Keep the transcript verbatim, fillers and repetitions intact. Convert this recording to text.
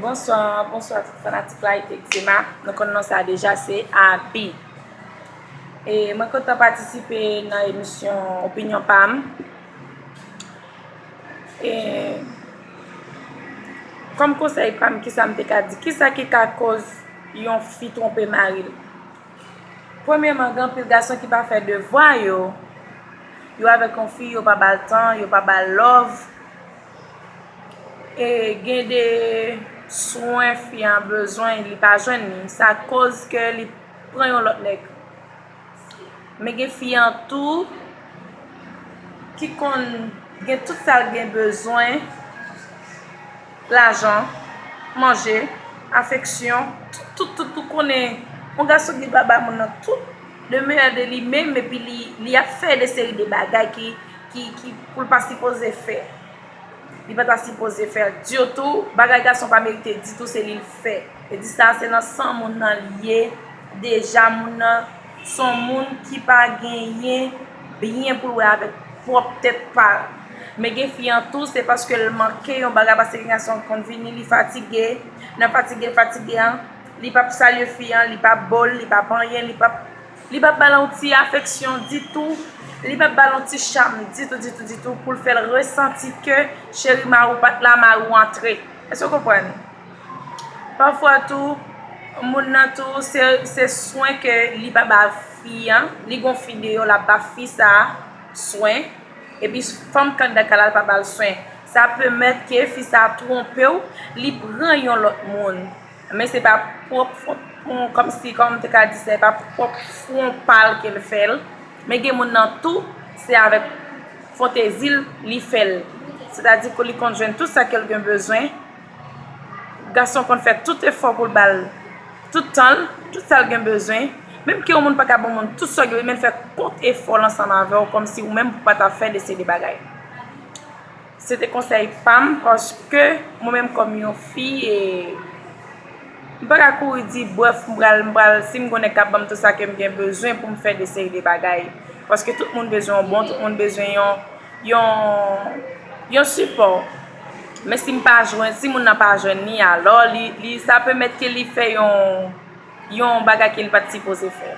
Bonswa, bonswa tout fanatik Light Eczema. Nou konn non sa deja, se Abi. E mwen kontan patisipe nan emisyon Opinyon pa m. E kòm konsèy pa m, kisa m te ka di? Kisa ki ka koz yon fi twonpe mari l? Premyèman, gen anpil gason ki pa fè devwa yo. Yo avèk yon fi, yo pa ba l tan, yo pa ba l love. E gen de swen fi an bezwen, li pa jwenn li. Sa koz ke li pran yon lòt nèg. Men gen fi an tou ki konn gen tout sa l gen bezwen, lajan, manje, afeksyon, tout, tout, tout, tout konnen. Yon gason ki pa ba moun nan tout le meilleur de li menm, epi li, li ap fè de seri de bagay ki, ki, ki pou l pa sipoze fè. Li pa ta sipoze fè ditou. Bagay gason pa merite ditou, se li l fè. E di sa, se nan san moun nan li ye. Deja, moun nan se yon moun ki pa genyen byen pou l wè avèk pwòp tèt pa l. Men gen fi an tou, se paske l manke yon bagay, paske gen gason konn vini, li fatige. Nan fatige, fatige an, li p ap salye fi an, li p ap bo l, li p ap anyen, li p ap, li p ap ba l yon ti afeksyon ditou, li p ap ba l yon ti cham ditou, ditou, ditou, pou l fè l resanti ke cheri mari w pa t la, mari w antre. Èske w konprann? Pafwa tou, moun nan tou, se, se swen ke li pa ba fi an, li gon fi deyò, l ap ba fi sa a swen, epi fanm k anndan kay la, l pa ba l swen. Sa pèmèt ke fi sa a twonpe w, li pran yon lòt moun. Men se pa pwòp fon, kòmsi, kòm m te ka di, se pa pwòp fwon pa l ke l fè l. Men gen moun nan tou, se avèk fantezi l li fè l. Sètadi ke li konn jwenn tout sa ke l gen bezwen. Gason konn fè tout efò pou l ba l tout tan l, tout sa l gen bezwen. Menm ke yon moun pa ka ba yon moun tout sa w gen bezwen, men l fè kont efò l ansanm avè w, kòmsi ou menm ou pa ta fè de seri de bagay. Se te konsèy pa m, paske mwen menm kòm yon fi, e, m pa ka kouri di, brèf, m pral, m pral, si m gen yon nèg k ap ban m tout sa ke m gen bezwen pou m fè de seri de bagay. Paske tout moun bezwen yon bon, tout moun bezwen yon, yon, yon sipò. Men si m pa jwenn, si moun nan pa jwenn li, alò, li, li, sa pèmèt ke li fè yon, yon bagay ke li pa t sipoze fè.